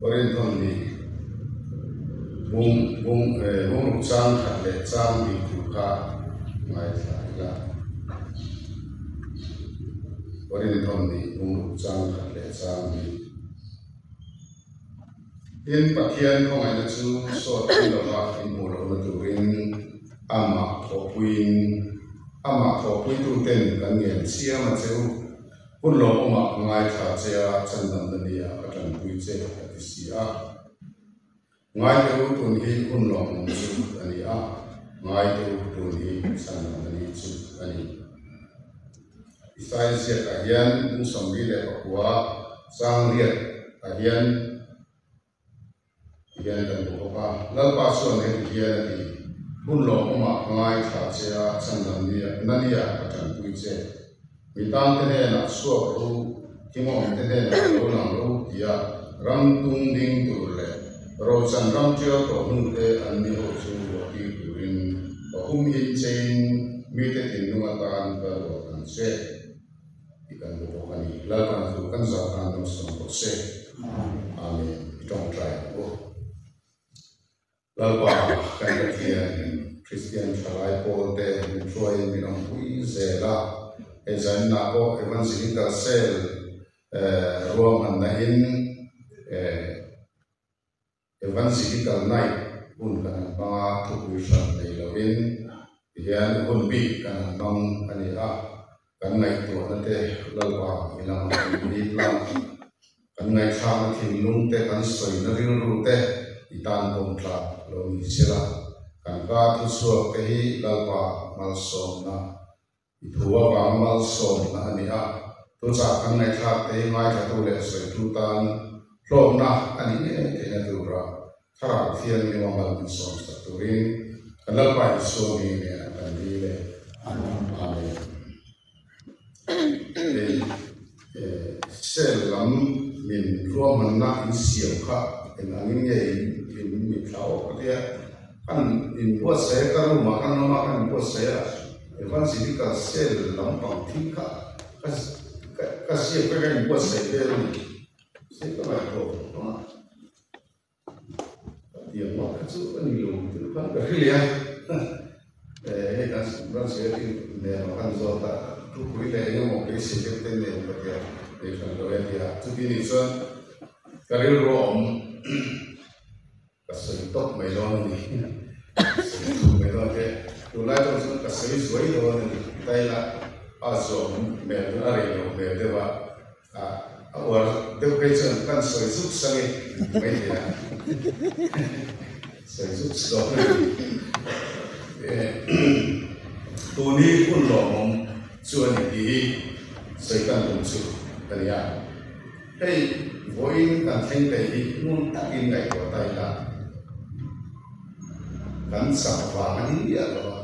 Korinthon ni bung bung bungruk chang khat leh chang bih thu kha ngaithla ila. Korinthon ni bungruk chang khat leh chang bih. Tin, Pathian khawngaihna chu sawt pui lova in hmuh lohna turin amah thawhpuiin amah thawhpuituten kan ngen chiam a che u. Hun lawmawmah ka ngaithla che a, chandamna nia ka tanpui che ka ti si a. Ngaite u tun hi hun lawmawm chu a ni a, ngaite u tun hi chandamna ni chu a ni. Isaia ziakah hian kum 49 chang riat ah hian Ti hian kan hmu bawk a, Lalpa chuan heti hian a ti, Hun lawmawmah ka ngaithla che a, chhandam nia na nia ka tanpui che. Mi tangte hnenah chhuak rawh u, thingawmte hnenah lo lang rawh u tia ram tung ding tur leh rochan ram tial tawh hnute an ni ho chu ruahtir turin ka humhim chein mite thinlung atan ka ruat ang che. Tih kan hmu bawk a ni. Lalpan chu kan zah tan dam sawm rawh se. Amen. I tawngtai ang u. Lalpa kan Pathian Kristian thalai pawl te min hruaiin min awmpui zel a. Hei zaninah pawh Evangelical Cell ruahmanna in Evangelical Night hun kan han hmang a, thupui hran nei lovin tihian hun bik kan han hmang a ni a, kan ngaihtuahna te Lalpa i lamah min bik la, kan ngaihthlakna thinlung te, kan sawina rilru te i tan pawm tlak lo ni sela, kan ka thuchhuak te hi Lalpa malsawmna I thu avang malsawmna a ni a, thuchah kan ngaihthlak te hi ngaithlatu leh sawitu tan hlawkna a nih ngei theihna tura Thlarau Thianghlim a mal min sawm sak turin kan Lalpa Isua mi nen kan dil e. Amen. Hei cell lam min ruahmanna in siam kha eng angin nge in mitthla awk ka tia. Kan inbuatsaih a, ka room ah kan awm a, kan inbuatsaih a, Evangelical Cell lampang thil kha ka ka ziak vek a, inbuatsaih vel a ni. Mahse ka ngaihtuah vang vang a, ka tiang mah kha chu a ni lo tih khan ka hre leh a, hei kan ran secretary nen ah kan zawt a, thupui leh eng emaw beisei deuh te nen ka tia, nei hran lo e a ti a, chuti nih chuan ka rilru a awm. Ka sawi tawp mai dawn a ni. Ka sawi tawp mai dawn te. Tunlai pawh chuan ka sawi zuai dawn a ni. Taila a zawm hmel chu a rei lo hmel deuh a, a uar deuh phei chuan kan sawi zuk sang e mai thei a. Sawi zuk dawn a ni. Tun hi hun lawmawm chu a ni tih hi sawi kan tum chu a ni a. Hei vawiin kan thleng thei hi ngun takin ngaihtuah ta ila, kan chak vang a ni miah lo a.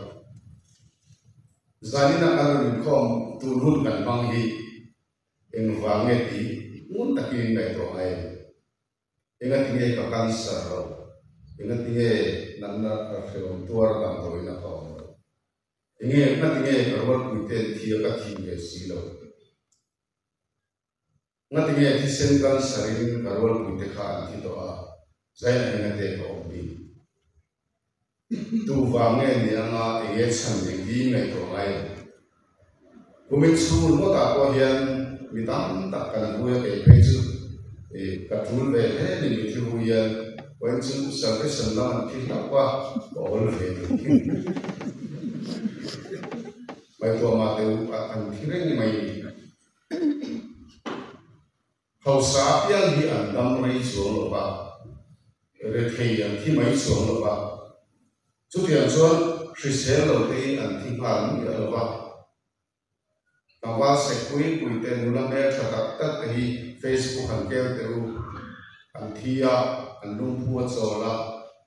Zanina kan rawn inkhawm tun hun kan hmang hi engvang nge tih ngun takin ngaihtuah ngai a ni. Engatinge ka cancer lo? Engatinge natna hrehawm tuar damdawiin a ka awm lo? Enge engatinge ka rualpuite'n thi a ka thih ve si lo? Ngatinge thisen cancer in ka rualpui te kha an thi tawh a, zaina eng ate ka awm bik. Tu vang nge ni anga enge chhan eng hi ngaihtuah ngai lo. Kumin chhung ringawtah pawh hian mi tam tak kan hui a kei phei chu ka tul ve hle ni mi thi hui hian vawiin chu salvation lam an thi hlauh a ka awl ve ni. Ngaihtuah mah teh u an thi reng mai ni. Hausa apiang hi an dam rei chuang lo va, rethei an thi mai chuang lo va, chutiang chuan hrisel lo te hi an thi nghal miah lo va. Tlangval sekpui pui te nula hmeltha tak tak te hi Facebook an kel teh u, an thi a, an lungphu a chawl a,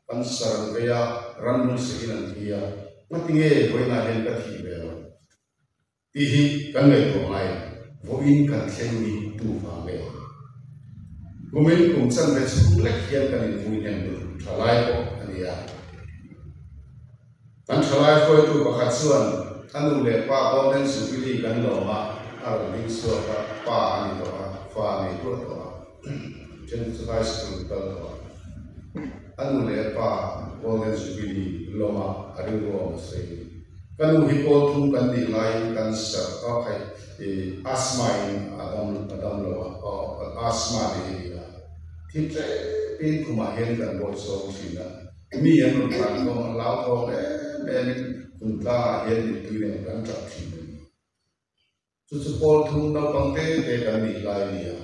cancer an vei a, rannung sehin an thi a, ngatinge vawiinah hian ka thih ve lo? Tih hi kan ngaihtuah ngai a, vawiin kan thleng hi tu vang nge? Kumin kum chanve chhung lek hian kan invui hnem lutuk thalai pawh a ni a. Kan thalai hruaitu pakhat chuan a nu leh pa Golden Jubilee kan lawm a, a rawn ding chhuak a, pa a ni tawh a, fa a nei tuah tawh a. Then chu high school kal tawh a. A nu leh a pa Golden Jubilee lawma a rilru awm a sawi a ni. Ka nu hi pawl thum kan nih laiin cancer a khai i asthma in a dam a dam lo a, asthma nei a ni a. Thi tlep in khumah hian kan bawi sawm thin a, mi an rawn tlan khawm a hlauthawng em em in khum tlangah hian mipui nen kan tap thin a ni. Chu chu pawl thum naupang te te kan nih lai a ni a,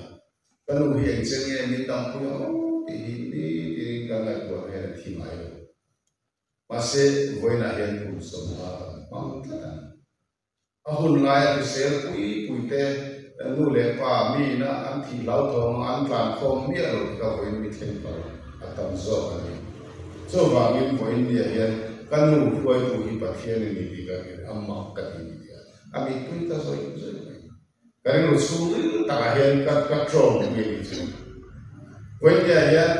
ka nu hi engchen nge min dampui ang aw tih hi nitin kan ngaihtuah hian a thi ngai lo. Mahse, vawiinah hian kum sawmnga kan hmang tlat a ni. A hun laia hrisel pui pui te nu leh pa miina an thih hlauthawng a, an tlan khawm miah lo tikah vawiin mi thleng pal a tam zawk a ni. Chuvangin vawiin niah hian ka nu hruaitu hi Pathian a ni tih ka hria, a mak ka ti ni tia a mitpui ka zawih zawih mai. Ka rilru chhungril takah hian ka ka tlawm pui a nih chu. Vawinia hian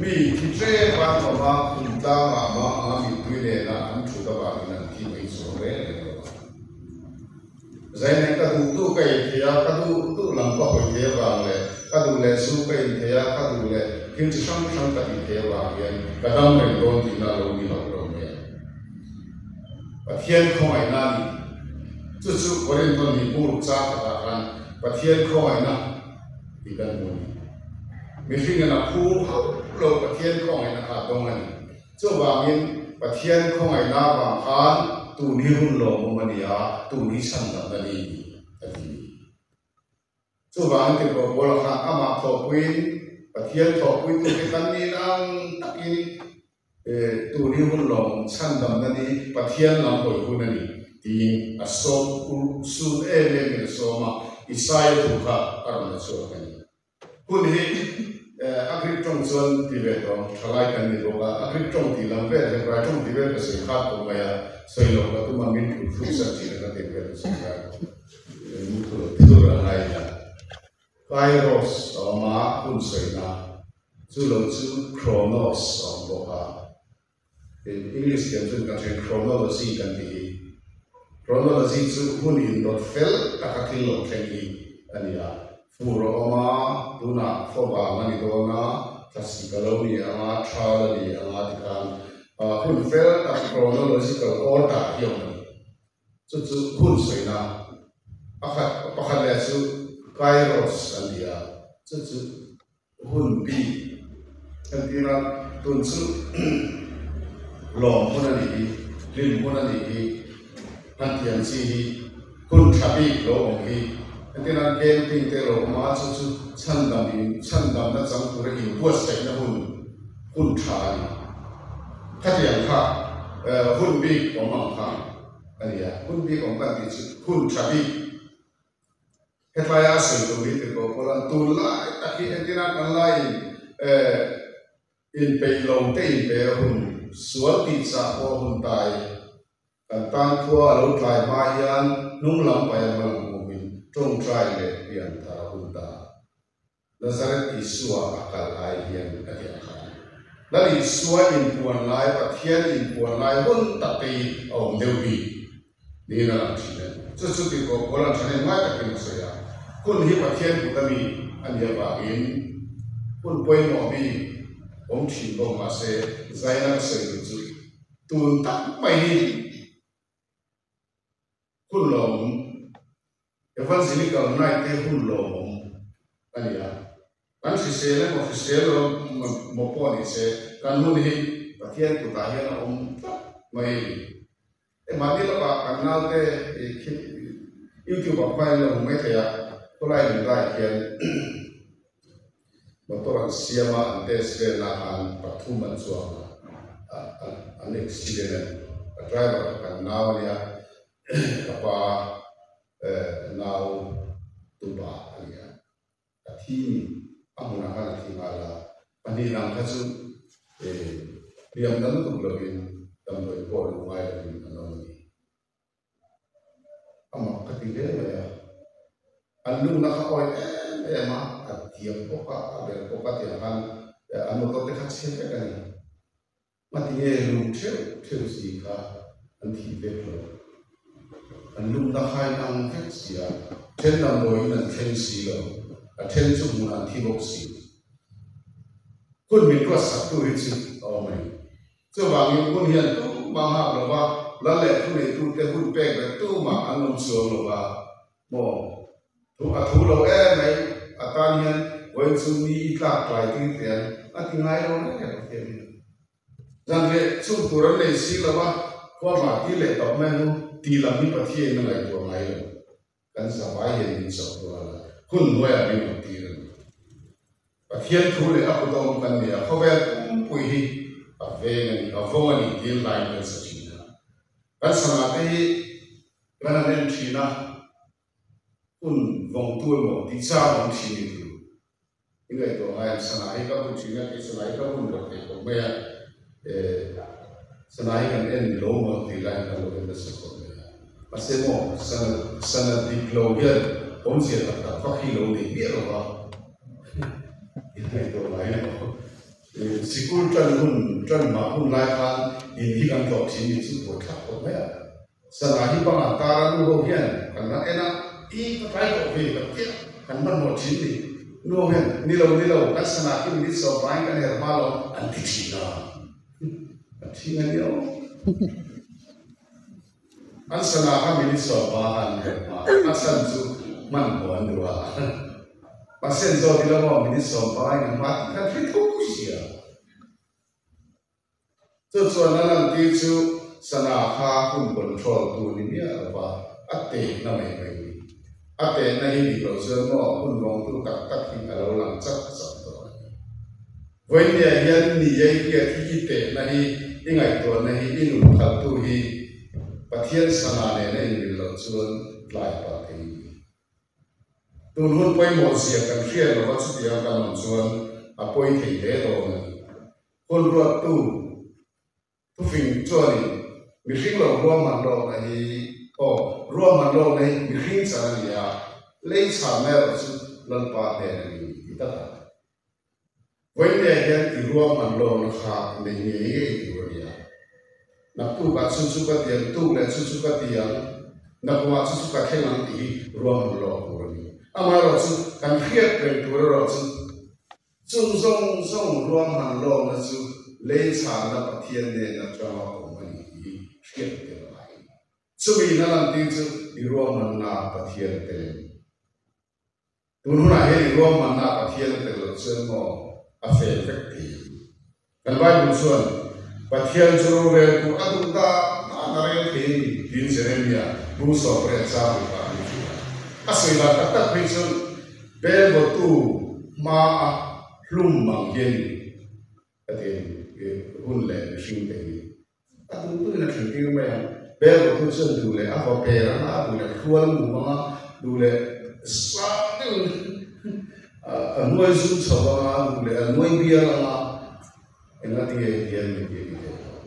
mi thi tlem an awm a, khum tlangah mah anga mipui nena an thut avangin an thi mai chuang reng reng lo a. Zainen ka duh duh ka in thei a, ka duh duh lam ka hawi thei avang leh ka duh leh zu ka in thei a, ka duh leh thil chi hrang hrang ka tih thei avang hian ka dam reng dawn tihna a lo ni hauh lo mai a. Pathian khawngaihna a ni. Chu chu Korinto ni bur chang takah khan Pathian khawngaihna tih kan hmu a ni. Mihringin a phur hauh lo Pathian khawngaihna kha a dawng a ni. Chuvangin Pathian khawngaihna avang khan tun hi hun lawmawm a ni a, tun hi chhandamna ni a ti. Chuvangin tirhkoh Paula khan amah thawhpuiin Pathian thawhpuitute kan nih ang takin tun hi hun lawmawm chhandamna ni Pathian lam hawi hun a ni tiin a sawm sun em emin a sawm a, Isaia thu kha a rawn la chhuak a ni. Hun hi a Greek tawng chuan ti ve tawh thalai kan ni bawk a, a Greek tawng tih lam vel, Hebrai tawng tih vel ka sawi khat tawh mai a, sawi loh ka tum a, min phur thluk sak thin a ka ti vel ka sawi khat tawh. Thur a ngai a, Kairos a awm a, hun sawina, chu lo chu Chronos a awm bawk a. English thiam chuan kan hria chronology kan tih hi. Chronology chu hun indawt fel taka thil lo thleng hi a ni a. Fur a awm a, tunah khaw vang a ni dawn a, thlasik a lo ni ang a, thal a ni ang a tikhan hun fel tak chronological order hi a awm a ni. Chu chu hun sawina pakhat pakhat leh chu Kairos an ti a, chu chu hun bik entir a, tun chu lawm hun a nih hi, hlim hun a nih hi, han ti ang chi hi hun tha bik lo awm hi, entir nan camping te lo awm a, chu chu chhandam in chhandamna chang tura inbuatsaihna hun hun tha a ni. Khatiang kha hun bik awm ang kha a ni a, hun bik awm kan tih chu hun tha bik. Hetlaia a sawi tur hi tirhkoh pawl an tun lai tak hi entirna kan laiin inpeih lo te inpeih a hun sual tih chah pawh a hun ta e. Kan tan khua a lo tlai hma hian hnung lam paih a hma lam umin tawngtai leh pian thar a hun ta. Nazareth Isua a kal lai hian a ti ang khan. Lal Isua inpuan lai, Pathian inpuan lai hun tak te hi a awm deuh bik niin a lang thin a ni. Chu chu tirhkoh pawl an thahnem ngai takin a sawi a, hun hi Pathian kut a mi a nih avangin hun pawimawh bik awm thin bawk mahse zaina ka sawi duh chu tun tak mai hi Hun lawmawm, Evangelical Night te hun lawmawm a ni a. Kan hrisel emaw hrisel lo maw pawh ni se, kan hun hi Pathian kutah hian a awm tlat mai a ni. Hei mahni lawkah kan naute khi YouTube ah khuan in lo hmu mai thei a, khawlai lungdai khian motor an siam a, an test velna khan pathum an chuang a, an accident a ni. A driver kha kan nau a nia, ka pa nau tupa a ni a, a thi ni, a hmunah khan a thi nghal a, pahnih dang kha chu hliam na lutuk lovin damdawi pawh luh ngai lovin an awm a ni. Amah ka ti hle mai a, an lungna kha awi em em a, a diak bawk a, a bel bawk a tiang khan an motor te kha chhe vek a ni. Ngatinge lung theuh theuh si kha an thih vek lo. An lungna kha in ang vek si a, then damdawiin an thleng si lo, a then chu hmunah an thi bawk si. Hun min ruatsak tu hi chu a awm a ni. Chuvangin hun hian tumah nghak lo va, lal leh thuneitute hun pek leh tumah an awm chuang lo va maw? Thu a thu lo em mai, a tan hian vawiin chu mi i tlak tlai tir teh ang a ti ngai lo reng reng Pathian hian. Zanriah chhung tur an nei si lo va, khua hma tir leh tawp mai ang u tih lam hi Pathianin a ngaihtuah ngai lo. Kan zavai hian min chauh rual a, hun hnuaiah min rawn tir a ni. Pathian thu leh a kutawm kan ni a, khawvel pumpui hi a veng a ni, a vawng a ni tiin hlain kan sa thin a. Kan sangah te hi kan han en thin a, hun vawngtu emaw tih chang a awm thin ni tur. I ngaihtuah ngai ang, sana hi ka bun thin a, kei sana hi ka bun lo thei khawp mai a, eh sana hi kan en lo maw tih laiin kan lo en nasa khawp mai a. Mahse maw sana sana dik lo hian awmzia tak tak vak hi lo nei miah lo va, i ngaihtuah ngai emaw eh sikul tan hun tan mah hun lai khan in hi kan tlawh thin ni chu buaithlak khawp mai a. Sana hi bangah tar a nu ho hian kan la en a, i ka tlai tawh ve ka tia kan hmanhmawh thin ni. Nu ho hian ni lo ni lo kan sana khi minute sawmpain kan her hma lo an ti thin a, an thing a nia aw. An sana kha minute sawmpa khan an her hma a chhan chu hmanhmawh an duh a. Mahse an zawt ila maw minute sawmpain an hma tih khan hre tho sia. Chu chuan a lantir chu sana kha hun control tu ni miah lo va, a tehna mai mai ni. A tehna hi dik loh chuan maw hun vawngtu tak tak hi a lo lang chak chak tawh a ni. Vawinia hian ni ei hriat hi i tehna hi, i ngaihtuahna hi, i nun khaltu hi Pathian sana nena inmil loh chuan tlai palh thei ni. Tun hun pawimawh zia kan hriat lova chutiang kan awm chuan a pawi thei hle dawn a ni. Hun ruattu thufing chuanin mihring lo ruahman lawkna hi aw ruahman lawkna hi mihring chan a ni a, lei chhanna erawh chu Lalpa hnen a ni ti tak a. Vawiinah hian i ruahman lawkna kha nei ngei ngei tur a ni a. Naktukah chu chu ka ti ang, tuk leh chu chu ka ti ang, nakumah chu chu ka thleng ang tih hi ruahman lawk tur a ni. Amaherawhchu kan hriat reng tur erawh chu Chung zawng zawng ruahman lawmna chu lei chhanna Pathian nen atanga awm a ni tih hi hriat tel a ni. Chumi na lantir chu i ruahmanna Pathian tel a ni. Tun hunah hian i ruahmanna Pathian a tel loh chuan maw a fel vek thei ang. Kan Bible chuan Pathian chu rorel tur a duh dan dan a rel thei a ni tiin Jeremia bu sawmriat chang rukah an hria. A sawi dan tak tak phei chuan bel vawtu hmaa hlum ang hi a ni ka ti a ni hun leh mihring te hi a duh duhin a thlen tir mai ang. Bel vawtu chuan duh leh a vaw per anga a duh leh hrual mum anga duh leh sang deuhin A nuai zum chho anga a duh leh a nuai bial anga enga tinge hian min tih a ni thei lo.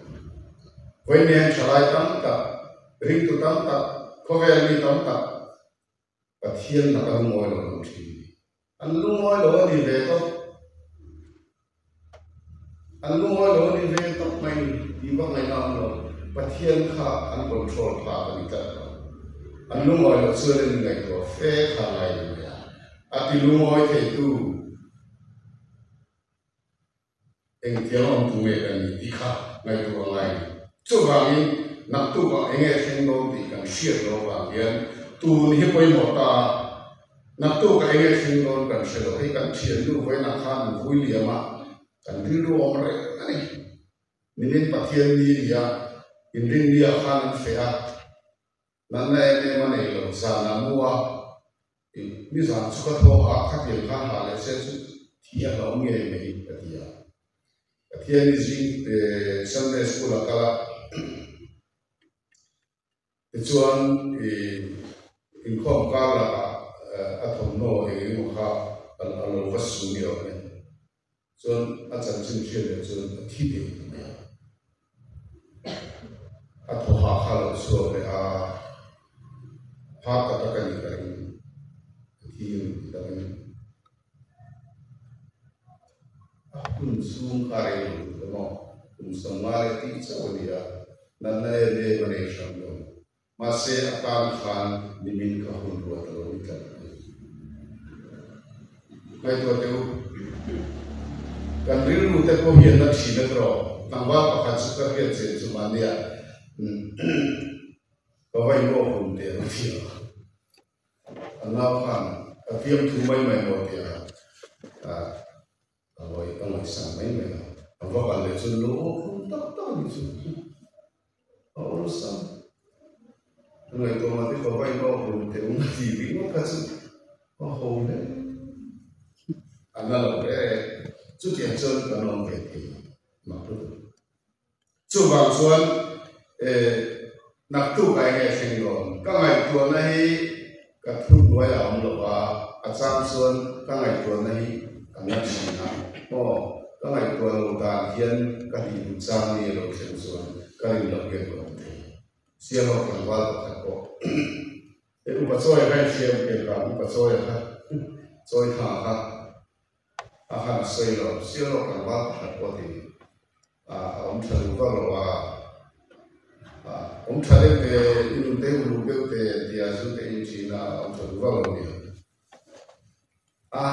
Vawiin thalai tam tak, ringtu tam tak, khawvel mi tam tak Pathian laka lungawi lo an thin. An lungawi lo a ni ve tawp. An lungawi lo a ni ve tawp mai ni tih vak ngaihna a awm lo. Pathian kha an control phak a ni tlat lo. An lungawi loh chuan an inngaihtuah fe kha ngai lo mai a. A ti lungawi theitu engtiang awm tu nge kan ni tih kha ngaihtuah a ngai a ni. Chuvangin naktukah eng nge thleng dawn tih kan hriat loh avang hian tun hi pawimawh ta a, naktukah eng nge thleng dawn kan hre lo. Hei kan thiannu vawiinah khan an vui liam a, kan rilru awm reng a ni. Nimin Pathian ni a ni a, inrinniah khan an feh a. Natna em em a nei lo, zan a mu a, i nizan chu ka thaw a, khatiang khan hah leh se chu thi a hlauh ngei mai ka ti a. Pathiani zing Sunday school a kal a, tichuan i inkhawm kar lakah a thawmhnaw eng emaw kha a lo va su ni awm e. Chuan a chanchin hriat leh chuan a thi deuh ta mai a. A thaw hah kha a lo chhuak leh a, heart attack a nih ka ring, a thi a ni tih ka ring. A hun chhung kha rei lo duh emaw, kum 50 leh tih chauh a ni a, natna em em a nei hram lo. Mahse a tan khan nimin ka hun ruat a lo ni tlat mai. Ngaihtuah teh u. Kan rilru te pawh hi an la thin a tawh. Tlangval pakhat chu ka hriat chen chu mahnia ka va inawk rum teh ang a ti a. A nau khan ka fiamthu mai mai maw tia ka ngawi ka ngaihsan mai mai a. A va kal leh chuan lo awk rum tak tak a nih chu. A awlsam. Ka ngaihtuah mah te ka va inawk rum teh ang a ti ringawt kha chu a ho hle. A na lo re re. Chutiang chuan kan awm ve thei mak lutuk. Chuvang chuan naktuk ah enge thleng dawn? Ka ngaihtuahna hi ka thu hnuai a awm lo va, a chang chuan ka ngaihtuahna hi ka nga thin a, aw ka ngaihtuah lo dan hian ka tih duh chang ni a lo thleng chuan ka rin loh hian ka awm thei. Sialhawk tlangval pakhat pawh he upa chawi kha in hria em ke ka upa chawi kha chawi tha kha a han sawi lo, Sialhawk tlangval pakhat pawh ti a awm tha duh vak lo a, awm tha deuh te, i nun te uluk deuh te an ti a, zu te in thin a, awm tha duh vak lo a nia. A,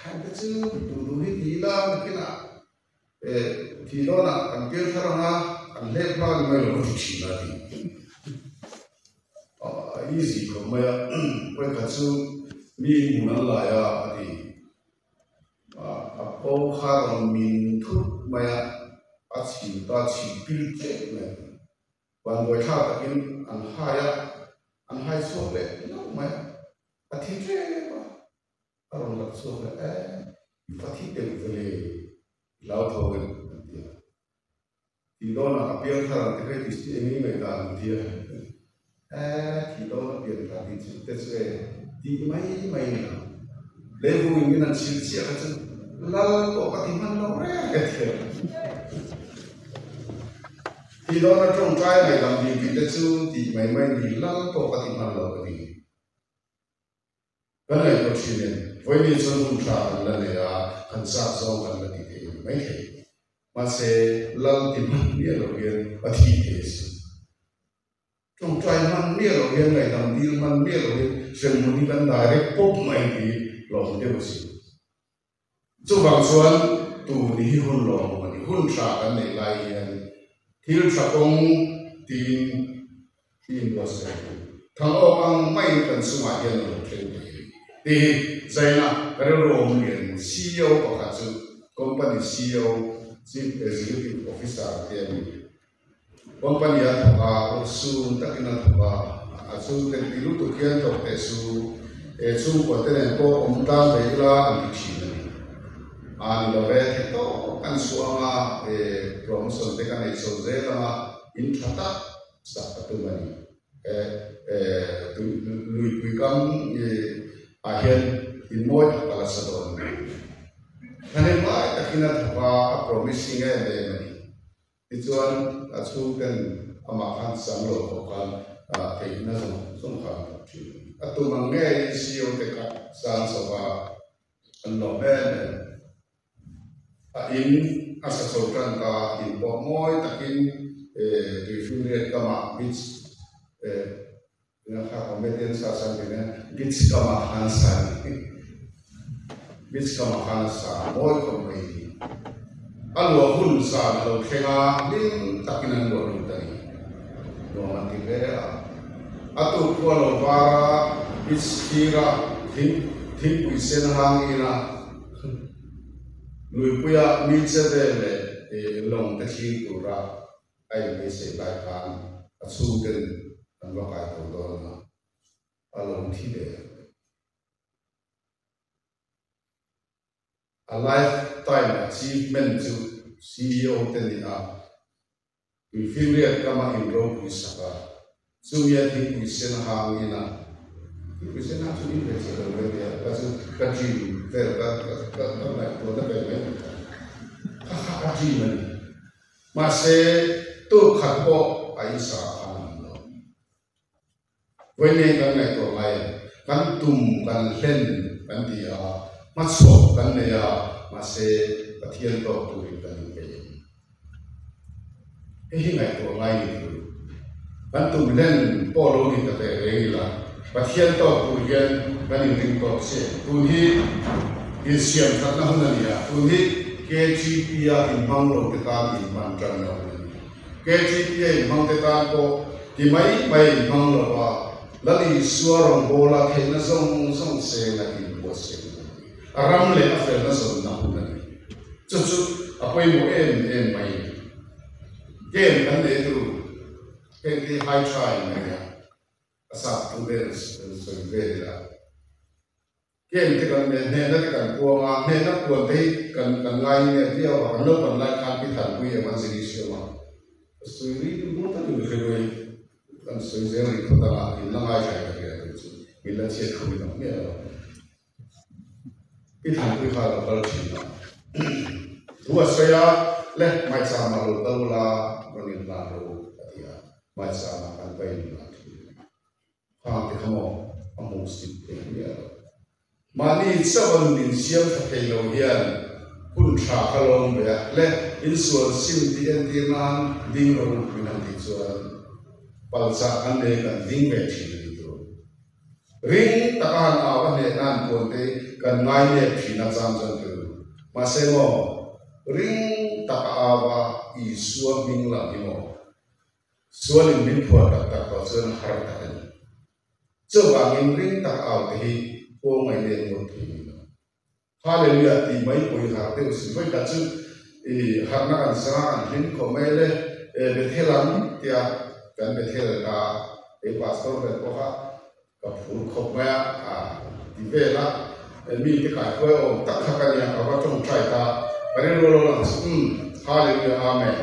heng te chu duh duh hi ti ila nakinah thi dawnah kan piang thar ang a, kan hlep hma ni mai lo ka ti thin a ti. A easy khawp mai a, vawikhat chu mi hmun an lai a a ti. A ko kha rawn min thut mai a, a chhim ta chhim pil tlek mai. Vanduai thlak takin an hai a, an hai chhuak leh hlauh mai a, a thi tlem a, a rawn lak chhuak leh e, i va thi deuh ve le, i lau tho em an ti a. Thih dawnah a piang thar ang ti phei ti si eng i ngaihdan an ti a, e thih dawn a pian thar tih chu te chu e tih mai mai a ni lo. Leivungin min an chhilh chiah kha chu lal pawh ka ti hman lo reng e ti a. Thih dawn a tawngtai ngaihdam dil tih te chu tih mai mai a ni, lal pawh ka ti hman lo ka ti. Kan ngaihtuah thin em? Vawiin chuan hun tha kan la nei a, kan chak zawng kan la ti thei em mai thei. Mahse, lal ti hman miah lo hian a thi thei a si. Tawngtai hman miah lo hian, ngaihdam dil hman miah lo hian hremhmun hi kan direct pawp mai ti lawm deuh a si. Chuvang chuan tun hi hun lawmawm a ni. Hun tha kan neih lai hian thil tha kawng tiin i inbuatsaih ang. Thang awk ang maiin kan chungah hian a lo thleng thei a ni. Tih hi Zaina ka rilru awm lian ceo pakhat chu company ceo, Chief Executive Officer, te a ni. Company a thawk a, urhsun takin a thawk a, a chhungte ti lutuk hian thawk teh su, he chhungkua te nen pawh awm tlang ve ila an ti thin a ni. A ni lo ve, theih tawp kan chhuah ang a, he promotion te ka nei chho zel ang a, in tha tak sak ka tum a ni. He luipui kam ah hian in mawi tak ka la sa dawn a ni. Thahnem lai takin a thawk a, a promising em em a ni. Tichuan, a chhungten amah khan sam lo pawh khan theihna zawng zawng kha an thawk thin. A tum ang ngeiin CEO te kha sang chho va an lawm em em. A in a sa chho tan ta, in pawh mawi takin tuifinriat kamah beach kha comedian sa san tih nen beach kamah khan sa a ni. Beach kamah khan a sa mawi khawp mai ni. A luah hun zan a lo thleng a, hlim takin an luah lut a ni. Nuam an ti hle a. A tuk khua lo var a, beach thlir a, thing thingpui sen hang in a, luipuia mi che vel leh lawng te thlir tura a inbeisei lai khan a chhungten an va kai tho dawn a, a lo thi ve ang. A lifetime achievement chu CEO te nih a, tuifinriat kama inropui sak a, chumia thingpui sen hang in a, thingpui sen hang chu in ve chiah lo ve tia, ka chu ka dream vel ka ka ka ngaihtuahna ve mai mai kha, kha kha a dream a ni. Mahse, tur khat pawh a insa khan a awm lo. Vawiin kan ngaihtuah ngai em? Kan tum, kan hlen kan ti a, hmachhuak kan nei a, mahse Pathian tawk turin kan inpeih em? Hei hi ngaihtuah ngai ni tur. Kan tum hlen pawh lo ni ta teh reng ila, Pathian tawk tur hian kan inring tawk chiah em? Tun hi insiam thatna hun a ni a, tun hi. KGP-a inhmang lo te tan inhman tan lo a ni. KGP-a inhmang te tan pawh ti mai mai inhmang lo a, Lal Isua rawngbawla theihna zawng zawng seng a inbuatsaih a ni. A ram leh a felna zawnna hun a ni. Chu chu a pawimawh em em mai a ni. Game kan nei tur heng te hi high try mai a, a sap thu vel sawi vel ila. Game te kan nei, hnehna te kan puang a, hnehna puan te hi kan kan ngai nep viau a, kan naupan lai khan pi Thanpui Evangelist awm a, ka sawi ri duh dawn tak in ka hre mai, kan sawi zel rih phawt ang a, in la ngaithla in ka hria tih chu min la chhiat khum in awm miah lo. Pi Thanpui kha a lo kal thin a, thu a sawi a, Le, Maichama lo kal ula, rawn inhlan rawh u, a ti a, Maichama kan va inhlan thin. Khang te kha maw a hmuh sip thei miah lo. Mahni chauh a nun insiam tha thei lo hian hun tha kha lawm ve a, le insual sim tih entir nan ding rawh u min han tih chuan palchah kan nei kan ding ve thin a ni tur. Ring taka han au a hneh nan puan te kan ngai nep thin a chang chuan tir. Mahse maw ring taka au a Isua hming lam hi maw Sualin min phuah tak tak tawh chuan a har tak a ni. Chuvangin ring tak au te hi pawh ngaihnek ngawt thei ni lo. Hallelujah tih mai pawh i har deuh si. Vawi khat chu i harna kan sanga kan hlim khawp mai le, e Bethel ang tia kan Bethel ta kei pastor ber pawh kha ka phur khawp mai a, a ti vel a, mi te kaihruai awm tak kha ka nia, ka va tawngtai ta, ka rilru lo lang chu umm Hallelujah Amen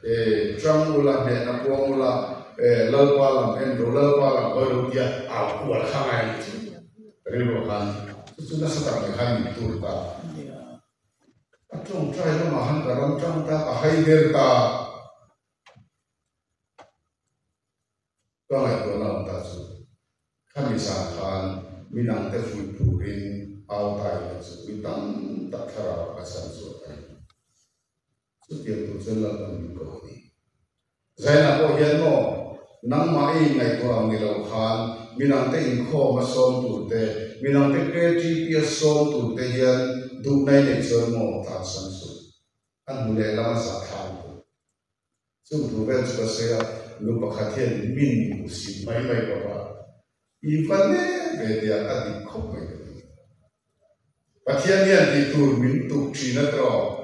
e tang ula hnehna puang ula e Lalpa lam en ro Lalpa lam hawi ro tia au kual kha ngai ni chu ka rilru khan chu chu nasa tak mai khan min tur ta a tawngtai lamah khan ka ram tang ta ka hai der ta. Ka ngaihtuahna awm ta chu khami zan khan mi dangte fuih turin au ta ila chu mi tam tak thlarau a chan chu a kai. Chutiang tur chuan Lalpan min ko a ni. Zainah pawh hian maw nangmah i ngaihtuah ang ni lo khan mi dangte inkhawm a sawm tur te, mi dangte KTP a sawm tur te hian duhna i neih chuan maw tlansan suh. A hnu leh lam a zahthlak lutuk. Chung thu vel chu ka sawi a, nu pakhat hian min hmu sim mai mai bawk a, i va hle ve tia a dik khawp mai ka ti. Pathian hian tih tur min tuk thin a tawh.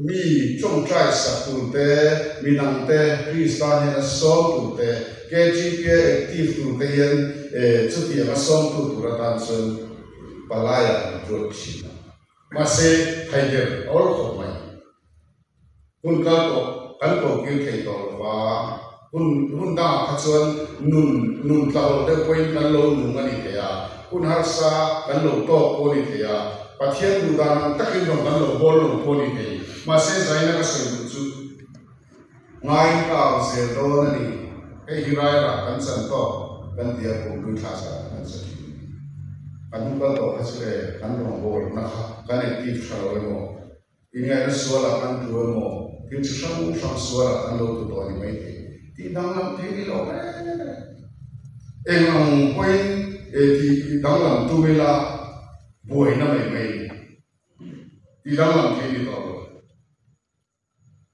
Mi tawngtai sak tur te, mi dang te Krista hian a sawm tur te, KGP-a active tur te hian chutiang a sawmtu tur atan chuan palaiah min ruat thin a. Mahse, thaider a awl khawp mai. Hun kal tawh kan ko kir thei tawh lo va, hun hun dangah kha chuan nun nun tlahawlh deuh pawhin kan lo nung a ni thei a, hun harsa kan lo tawk pawh a ni thei a, Pathian duh dan ang takin rawn kan lo bawl lo pawh a ni thei. Mahse, zaina ka sawi duh chu ngaiin ka au zel dawn a ni. Hei hi rairah kan chan tawk kan ti a, kum lui thla zan kan sa thin a ni. Kan hun kal tawh kha chu e, kan rawngbawlna kha kan active tha lo emaw, Inngaihna sualah kan tu emaw, thil chi hrang hrang sualah kan lo tu tawh a ni mai thei tih danglam thei ni lo reng reng. Eng ang pawhin e tih danglam tum ila buaina mai mai a ni. Tih danglam thei ni tawh lo.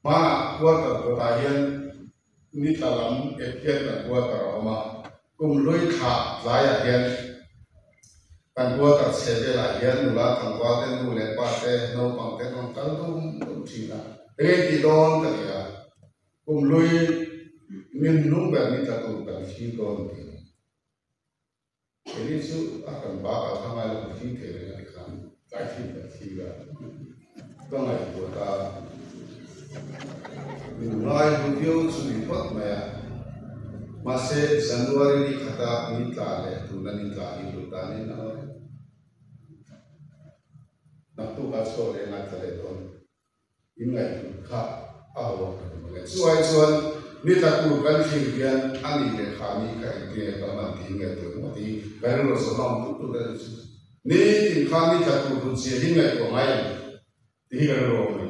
Hmanah quarter kawtah hian ni tla lam ep hian kan quarter a awm a, kum hlui thla tlaiah hian Kan quarter chhe velah hian nula tlangval te nu leh pa te naupang te an rawn kal dum dum thin a, enge tih dawn ka ti a, kum hlui min hnung ber ni tla tur kan thlir dawn tih a ni. Keini chu a hran bakah kha ngai lo kan thlir thei reng a ti khan tlai thil kan thlir a, ka ngaihtuah ta min ngai hlu viau chu ni phawt mai a, mahse January ni khata ni tla leh tuna ni tla hi hlut dan in ang reng. Naktuk a chhuak leh ngaithla leh dawn in ngaihhlut kha a ho ang ka ti mang e. Chuai chuan ni tla tur kan thlir hian a ni leh kha ni kha engtin nge ka hman tiin ngaihtuah ringawt hi ka rilru zawhna awm tut tut a ni chu. Ni tin kha ni tla tur hlut zia hi ngaihtuah ngai ang tih hi ka rilru awm a ni.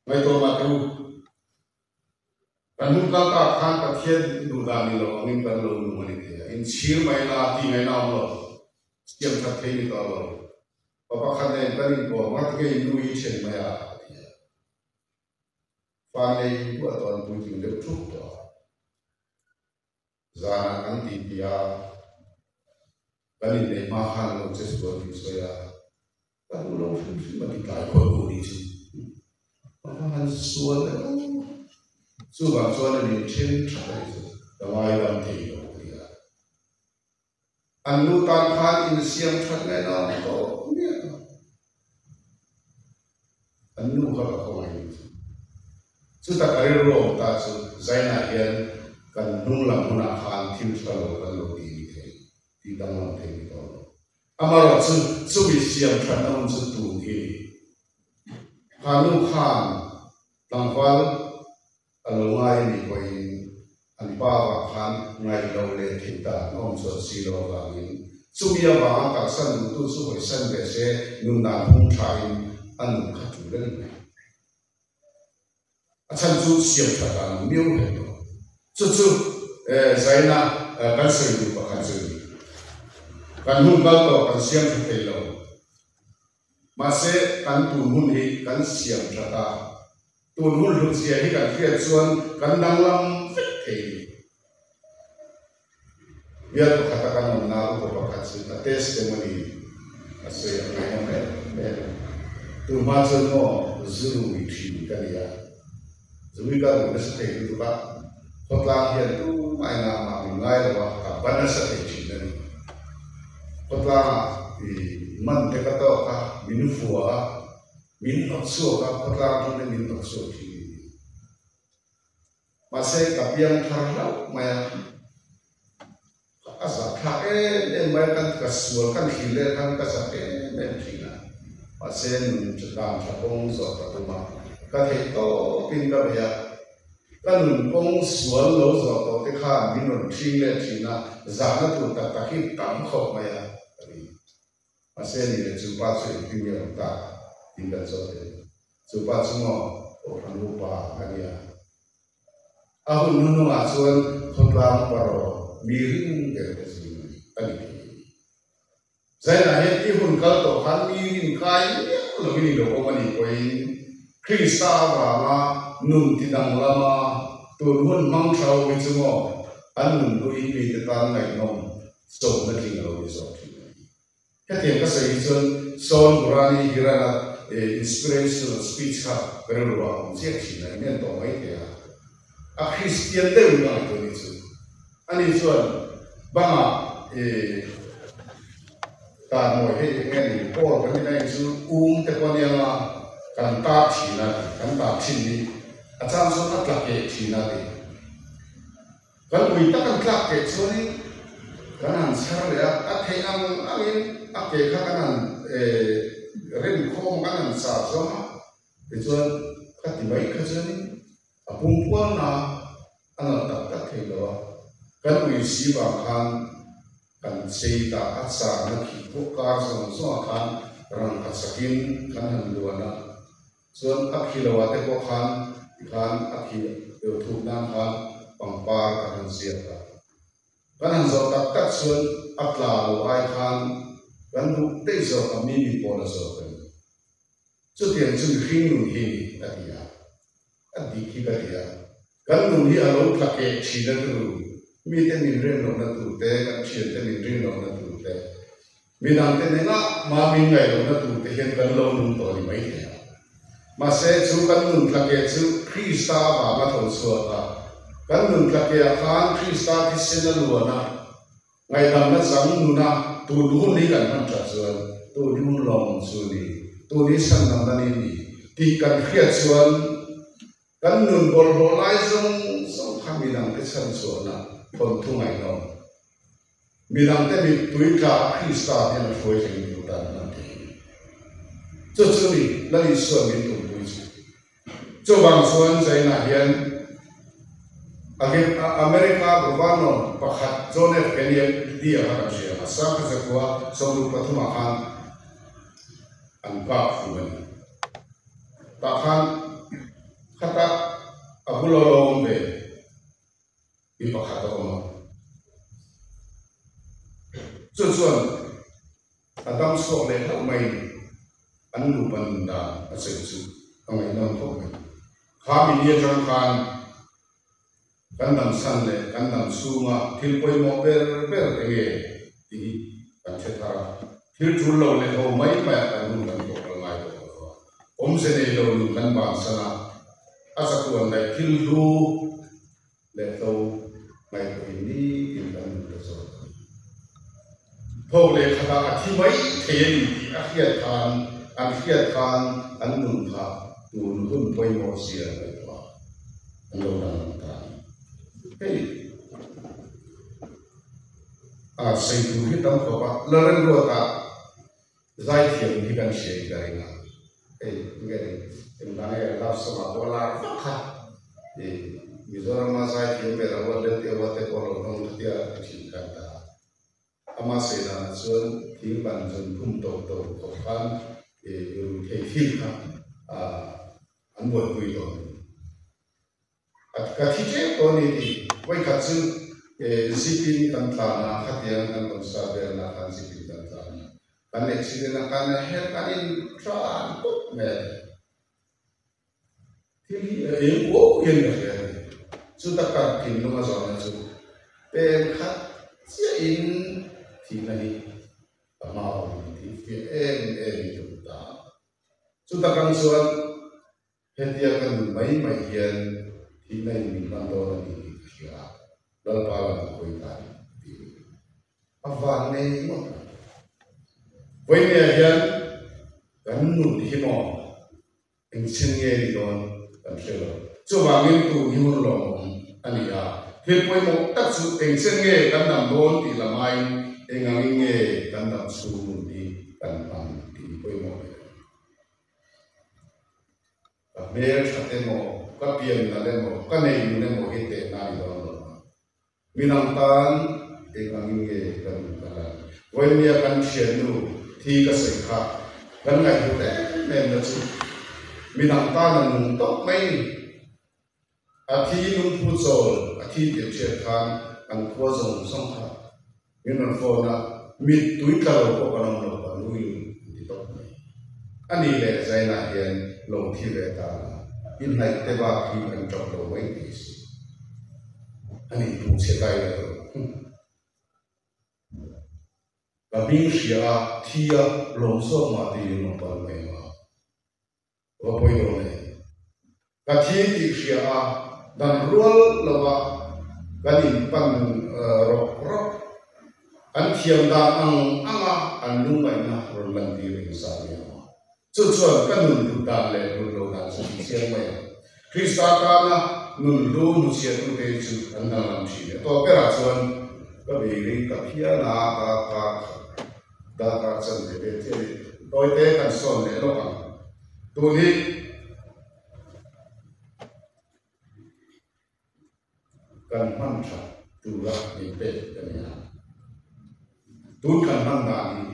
Ngaihtuah mah teh u. Kan hun kal tak khan Pathian duh dan ni lo angin kan lo nung a ni thei a, inchhir mai la tih ngaihna awm lo, siam that thei ni tawh lo. Pa pakhat nen kan inkawm a, tinge i nu hi then mai a? a ti a. Fa nei buah tawh an puitling deuh thup tawh a. Zanah kan ti ti a, kan inneih hma khan an lo che sual tih sawi a, ka duh lo hrim hrim a ti tlai khawih u ni chu. Ka va han sual emaw. Chuvang chuan a nin then that a ni chu, ka ngaidam thei lo ka ti a. An nu tan khan insiam that ngaih na awm tawh miah lo. An nu kha ka khawngaih ni chu. Chuta ka rilru awm ta chu Zainah hian kan hnung lam hunah khan thil tha lo kan lo ti ni thei, tih danglam thei ni tawh lo. Amarawh chu chumi siam thatna hun chu tun hi ni. Kha nu khan tlangval A lo ngai a nih pawhin an pa vang khan ngaih loh leh theih dan a awm chuan si lo avangin chumi avanga kalsan duhtu chu hawisan ve se nun dan phung thain a nun kha tul a ni mai. A chhan chu siam tha dan ang miau hle tawh. Chu chu zaina kan sawi duh pakhat chu a ni. Kan hun kal tawh kan siam tha thei lo. Mahse kan tun hun hi kan siam tha ta. Tun hun hlutzia hi kan hriat chuan kan danglam vek thei ni. Bial pakhata kan awmna upa pakhat chu a testimony a sawi a ngaihnawm em em a. Tun hma chuan maw zu rui thin ka ni a, zui ka rui nasa thei lutuk a, khawtlang hian tumah engah mah min ngai lo a, ka ba nasa thei thin a ni. Khawtlangah i man te ka tawk a, min vua a, Min hnawt chhuak a, khawtlang atang te min hnawt chhuak thin a ni. Mahse ka piang thar hlauh mai a, a zah thlak em em mai a, kan ka sual kan thlir leh khan ka zak em em thin a. Mahse nun dan tha kawng zawh ka tum a, ka theih tawpin ka bei a, ka nun kawng sual lo zawh tawh te khan min rawn thing leh thin a, zahna tur tak tak hi tam khawp mai a, ka ti. Mahse ni leh chu pa chu engtin nge awm ta tih kan zawt thei. Chu pa chu maw Kohhran upa a nia. A hun hnuhnungah chuan khawtlang pawraw mi ring ber te zing a ni thei. Zainah hian i hun kal tawh khan mi rin kai miah lovin i lo awm a nih pawhin Krista avanga nun ti danglama tun hun hmang tha ho hi chu maw an nun hlui hi mite tan ngaihnawm Sawmna tling a lo ni zawk thin a ni. Hetiang ka sawi hi chuan Sawn Gurani Hirana inspirational speech kha ka rilru ah a awm chiah thin a, in en tawh mai thei a. A Kristian deuh in ka ngaihtuah ni chu. Ani chuan bangah tan mawi hei eng nge ni Paul kan ti na in chu um te pawh ania nga kan tar thin a ti, kan tar thin ni a chang chuan a tla keh thin a ti. Kan ui tak an tlak keh chuanin kan han chhar leh a, a theih ang angin a ke kha kan han rem khawm a, kan han char zawm a, tichuan ka ti mai kha chuanin a pumpualna a nalh tak tak thei lo a, kan ui si vang khan kan chei ta a charna khi pawh kar zawng zawngah khan rangkha chakin kan han luan a. Chuan a khi lo ah te pawh khan tikhan a khi deuh thuk nan khan pangpar kan han ziak a. Kan han zawh tak tak chuan a tla lo ai khan kan duh daih zawk a, mi mi pawn a zawk a ni. Chutiang chu mihring nun hi ni a ti a, a dik hi ka ti a. Kan nun hi a lo tla keh thin a turu, mite min rin lohna tur te, kan thiante min rin lohna tur te, midangte nena mah min ngaih lohna tur te hian kan lo nung tawh a ni mai thei a. Mahse, chu kan nun tla keh chu Krista avanga tho chhuak a, kan nun tla kehah khan Krista thisen a luan a, Ngaihdamna chang nuna tun hun hi kan hman that chuan tun hi hun lawmawm chu a ni, tun hi chhandamna ni a ni tih kan hriat chuan kan nun bawlhhlawh lai zawng zawng kha midangte chhanchhuahna thawnthu ngaihnawm, midangte mittui tla Krista hian a hruai thleng tur tan hman thei a ni. Chu chu ni Lal Isua'n min tumpui chu. Chuvang chuan China hian America Governor pakhat John F. Kennedy a kha kan hria a, Sangkhachakhua 63 ah khan an kap fu a ni. Tah khan khata a bul a lo awm ve mi pakhat a awm a. Chu chuan a dam chhuak leh hlauh mai a ni. sawi chu a ngaihnawm khawp mai. Kha mi ni atang khan kan dam chhan leh kan dam chhunga thil pawimawh ber ber eng nge tih hi kan hre thar a, thil tul lo leh ho mai maiah kan hun kan tawh kal ngai tawh lo a, awmze nei lo nun kan bansan a, a chatuan daih thil hlu leh tlo ngaihtuahin nitin kan nun ta zawk a ni. Thawk leh khatah a thi mai thei a ni tih a hriat khan an hriat khan an nun kha tun hun pawimawh zia ngaihtuah an lo danglam ta a ni. Hei a sawi tur hi tam khawp a, Lalremruata Zaithiam hi kan hria in ka ring a, hei nge ni engvang nge love song ah pawh a lar vak kha i Mizorama zaithiam ber a uat leh te uat te pawh lo hnawng kha tia ti thin khan ta a. Ama sawi danah chuan thing ban zun phum to to khawp khan i ruithei thil kha an buaipui dawn. Ka thi tep tawh a ni tih vawikhat chu zip in kan tlan a, khatiang kan rawn sa vel na khan zip in kan tlan a, kan accident a kan her kan in tlan pawp mai a ti. Thil hi a eng uau hian ka hria a ni. Chuta kar thinlung a zawhna chu pen khat chiah in thihna hi ka hma awm a ni tih fiah em em in ka hmu ta a. Chuta kang chuan Hetia ka nun mai mai hian thihna in min hman dawn a ni tih ka hria a, Lalpa lam ka hawi ta a ni, a ti a ni. A van nei ngawt ang. Vawinia hian kan nun hi maw engchen nge ni dawn kan hre lo. Chuvangin tun hi hun lawmawm a ni a, thil pawimawh tak chu engchen nge kan dam dawn tih lam aiin eng angin nge kan dam chhung nun hi kan hman tih hi pawimawh ber a ni. Ka hmel that emaw, ka pian nalh emaw, ka nei nun emaw hi tehna a ni dawn lo a. Midang tan eng angin nge ka nun ka lan? Vawinia kan thiannu thi ka sawi kha kan ngaihhlut em em na chu midang tan a nung tawp mai ni. A thi lungphu chawl a thi tih hriat khan kan khua zawng zawng kha min rawn phone a, mittui tla lo pawh kan awm lo, kan nui an ti tawp mai. A ni leh Zainah hian lo thi ve ta la, inhnaih te bak hi an tap lo mai thei si. A ni tu chhe tai la lo. Ka hming hria a, thi a, lawm zawk mah tiin rawn kal mai ang a. Va pawi dawn e. Ka thi tih hria a, dan rual lova kan inpan rawk rawk. An thiam dan ang anga an lungngaihna rawn lantir engzah ni ang a. Chu chuan ka nun hlut dan leh hlut lo dan chu tih chiang mai ang. Krista tana nun hlu hnuchhiahtute hi chu an danglam thin e. Tawp berah chuan ka beirei ta phian a, ka ka Darkar chan ve ve chiah i tawite kan sawn leh lawk ang. Tun hi kan hman that tura min pek ka ni a. Tun kan hman dan hi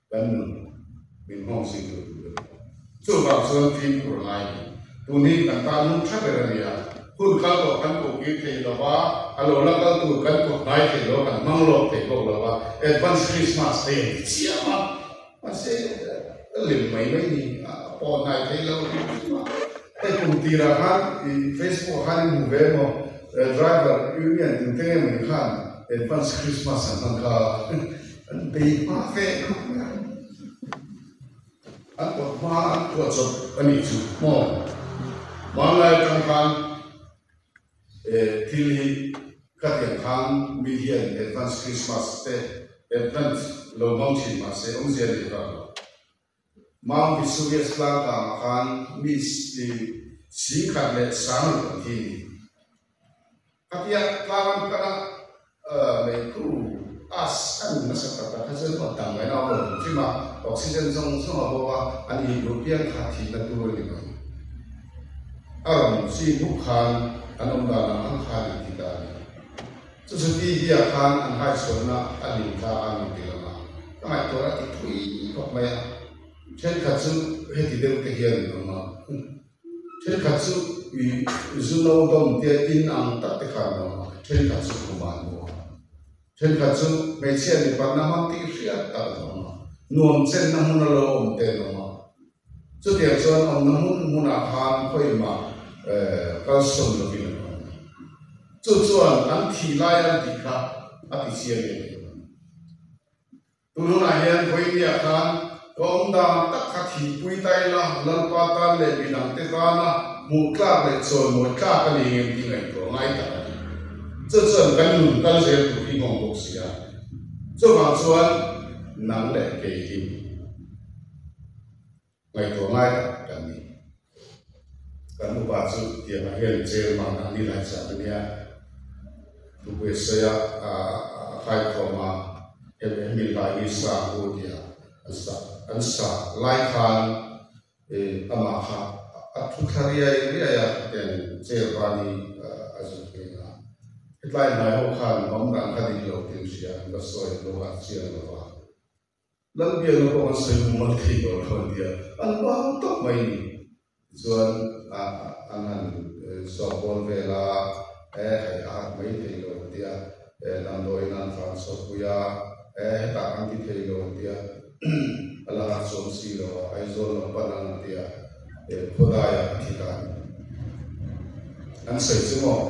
kan nun min nghawng zui tur tur a ni. Chuvang chuan fimkhur a ngai ni. Tun hi kan tan hun tha ber a ni a, hun kal tawh kan kohkir thei lo va, a lo la kal tur kan kawt hnai thei lo, kan hmang lawk thei bawk lo va, Advance Christmas hei an ti chiam a, mahse a lem mai mai ni, a pawh hnai thei lo hrim hrim a. Hei kum tirah khan i Facebook ah khan i hmu ve emaw, Driver Union tute nge mawni khan Advance Christmas an hman kha an bei hma ve khawp mai a. An kawt hma an phuah chawp a nih chu maw? Hmanlai atang khan thil hi khatiang khan mi hian advance Christmas te advance lo hmang thin mahse awmzia nei vak lo. Mount Vesuvius tlang kangah khan mi 10,000 leh 6,000 an thi a ni. Khatia tlang an kal a, meikhu as a nun nasa tak tak kha chuan a dang mai nau lo hrim hrim a, oxygen zawng zawng a bo a, an ih luh piang kha thihna tur a ni mai. A rawn chi huk khan an awm dan ang ang khan an ti ta a ni. Chu chu TV ah khan an haichhuahna a lim ta a ni ti lang a, ka ngaihtuah a ti thui khawp mai a, thenkhat chu heti deuh te hian an awm a. Thenkhat chu i zu no dawm te in ang tak te khan an awm a, thenkhat chu khum ah an mu a, thenkhat chu hmeichhia mipa na hmang tih hriat tak an awm a, nuam chenna hmun a lo awm te an awm a. Chutiang chuan awmna hmun hmunah khan khawimah kalsawn lovin an awm a. Chu chuan an thih lai an tih kha a ti chiang em em a ni. Tun hunah hian Vawinia khan ka awm dan tak kha thihpui ta ila Lalpa tan leh midangte tana hmuh tlak leh chawimawi tlak a ni ngem tih ngaihtuah ngai tak a ni. Chu chuan kan nun kal zel tur hi nghawng bawk si a. Chuvang chuan nang leh kei hi ngaihtuah ngai tak kan ni. Kan upa chu tiangah hian chairman an ni lai zat a nia. Thupui a sawi a, a kaikhawm a, hemi hlai hi sa ang u tia an sa an sa lai khan amah kha a thu thla riai riai a, hetiang chairman hi a zut nghe a. Hetlai hnai ho khan awm dan kha dik lo tih an hria, an va sawi lo a, chiang lo va. Lalbiakna pawh an sawi mumal thei tawh lo an ti a, an bang tawp mai ni. Tichuan an han sawhbawl vel a, e hei a harh mai thei lo an ti a, damdawiin an tlan chhuahpui a, e hetah kan ti thei lo an ti a, a la harh chuang si lo a, Aizawl lam pan ang an ti a, khawdaiah a thi ta a ni. An sawi chu maw,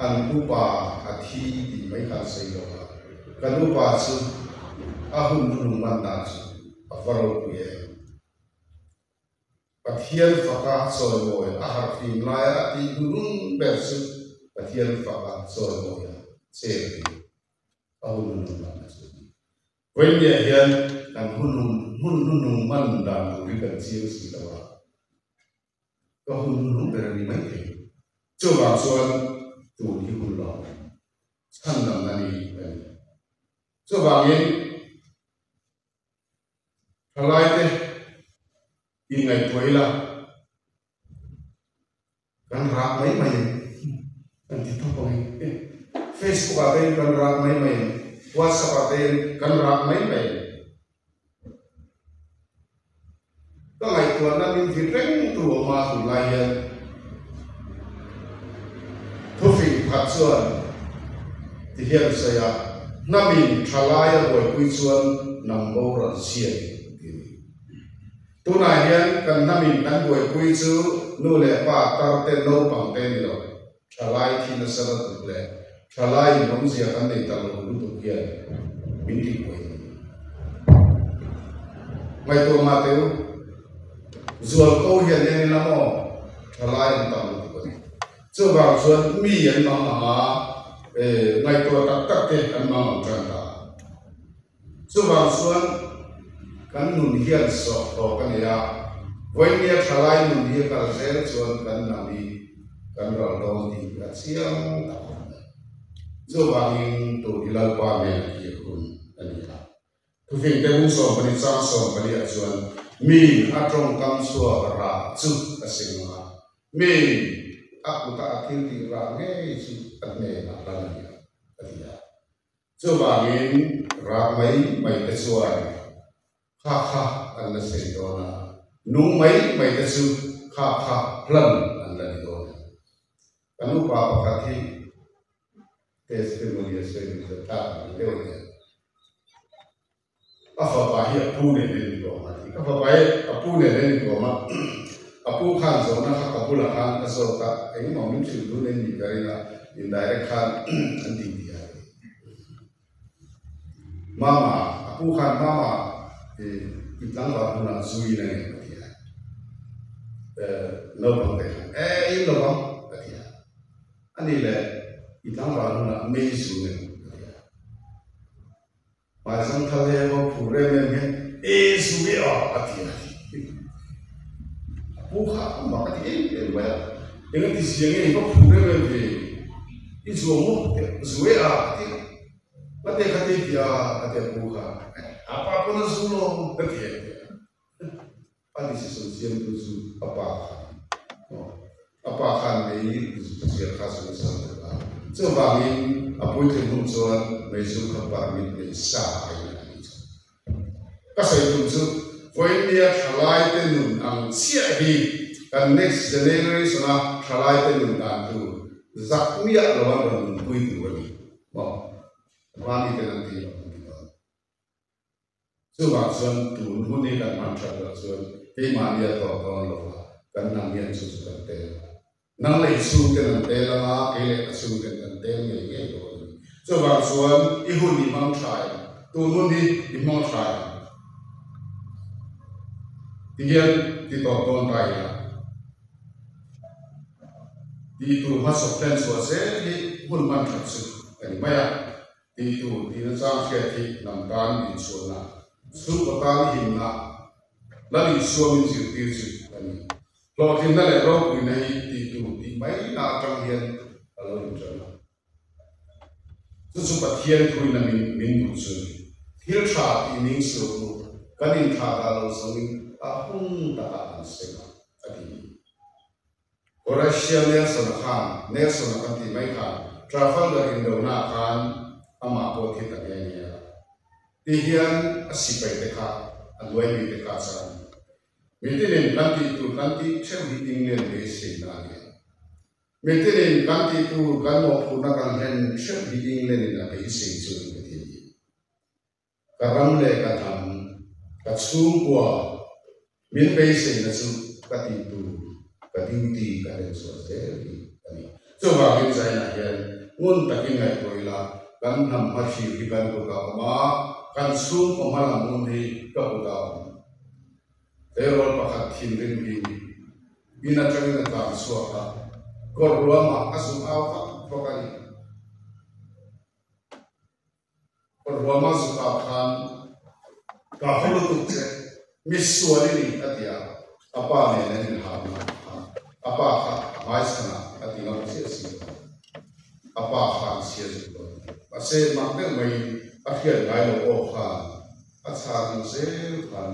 an upa a thi tih mai kha an sawi lo a. Ka nupa chu a hun hnung man dan chu a va ropui em. Pathian faka chawimawi a harhfim laia a tih hnung ber chu Pathian faka chawimawi a chêl hi a hun hnung man a chu a ni. Vawiinniah hian kan hun hun hnung man dan tur hi kan chiang si lo a. Ka hun hnung ber a ni maithei. Chuvang chuan tun hi hun lo. Chhan dang a ni a ni. Chuvangin thalaite inngaihtuah ila kan rak mai mai em kan ti tawp ang e. Facebook ah te hian kan rak mai mai em, WhatsApp ah te hian kan rak mai mai em. Ka ngaihtuahna min vit reng tu awm a tunlai hian thufing pakhat chuan ti hian sawi a, Hnamin tha laia buaipui chuan hnam boral chhiat tih a ni. Tunah hian kan hnamin kan buaipui chu nu leh pa tar te naupang te ni lo, tha lai thi nasa na tuk leh tha laiin awmzia kan nei ta lo lutuk hian min tihbuai a ni. Ngaihtuah mah teh u, zual ko hian en ila maw tha lai an tam lutuk a ni. Chuvang chuan mi an mang ang a, ngaihtuah tak tak te an mang ang tan ta. Chuvang chuan kan nun hian sawhthawk a nei a, vawinia thalai nun hi a kal zel chuan kan hnam hi kan ral dawn tih hi a chiang tak a ni. Chuvangin tun hi Lalpa nen a kir hun a ni a. Thufingte hung 14 chang 14 ah chuan miin a tawngkam chhuak rah chu a seng ang a, miin a kuta a thil tih rah ngei chu a hnenah lan a ni ang a ti a. Chuvangin rak mai mai te chuan kha kha an la sei dawn a, nung mai mai te chu kha kha hlan an la ni dawn a. Kan upa pakhat hi testimony a sawi duh zat thlak ang deuh a nia. A fapa hi a pu nen a inkawm a ti. Ka fapa hi a pu nen a inkawm a, a pu khan zawhna kha ka bulah khan a zawt a, engemaw min hrilh dun em ni ka ring a, indirect khan an ti ti a ti. Mama, a pu khan mama i tlangval hunah zu in a ngem a ti a. Naupang te khan e in lo vang a ti a. A nih leh i tlangval hunah mei zu ngem a ti a. Hmaizang thal he ho phur em em hian e zu e a a ti a ti. A pu kha a mak a ti em em mai a, eng a ti zia nge i va phur em em ve, i zuam maw zu e a a ti a, la te kha te ti a a ti a pu kha, a pa pawn a zu lo a ti a ti a. A decision siamtu chu a pa khan a pa khan mei ziah kha chu nasa tuk a, chuvangin a puitling hun chuan meizu kha permit nei sa a in a ni chu. Ka sawi tum chu vawinia thalaite nun ang chiah hi kan next generation a thalaite nun dan tur zak miah lo an rawn nunpui tur a ni maw? Hmani ten an ti lo an ti dawn. Chuvang chuan tun hun hi kan hman that loh chuan Keimahni a tawp dawn lo va, kan hnam hian chu chu kan tel. Nang leh i chhungten an tel ang a, kei leh ka chhungten kan tel ngei ngei dawn a ni. Chuvang chuan i hun i hmang tha em? Tun hun hi i hmang tha em? Tihian ti tawp dawn ta ila. Tih tur hmasawp hlen chhuah zel hi hun hman that chu a ni mai a. Tih tur tih nachang hriat hi hnam tan inchhuahna, chhungkaw tan himna, Lal Isua min zirtir chu a ni. Hlawhtlinna leh ropuina hi tih tur tih mai na atang hian a lo inṭan a. Chu chu Pathian thuina min min duh chu a ni. Thil ṭha tih ning suh u, kan inthlah dah lo zawngin a hun takah kan seng a, a ti. Horatio Nelson-a khan, Nelson-a kan tih mai khan, Trafalgar indona khan amah pawh thi ta nghe nghe a. Ti hian a sipai te kha, a hnuai mi te kha a chang. Mitinin kan tih tur kan tih theuh hi England beiseina a ni a. Mitinin kan tih tur kan mawhphurhna kan hlen theuh hi England-in a beisei chu a ni ka ti a ni. Ka ram leh ka hnam, ka chhungkua min beiseina chu ka tih tur, ka duty ka hlen chhuah zel hi a ni. Chuvangin China hian ngun takin ngaihtuah ila kan hnam hmathlir hi kan kutah a awm a, kan chhungkaw hmalam hun hi ka kutah a awm. Tleirawl pakhat thinrim hi in atangin a tlan chhuak a, kawr ruamah a zuk au vak vak a ni. Kawr ruama zuk au khan ka haw lutuk che, mi sual i ni a ti a, a pa nen an inhahna kha a pa kha a hmaichhanah a ti ngam chiah si lo. A pa khan chhia zuk lo a ni. Mahse, mak deuh maiin a hriat ngai lo aw khan a chhar ang zel khan.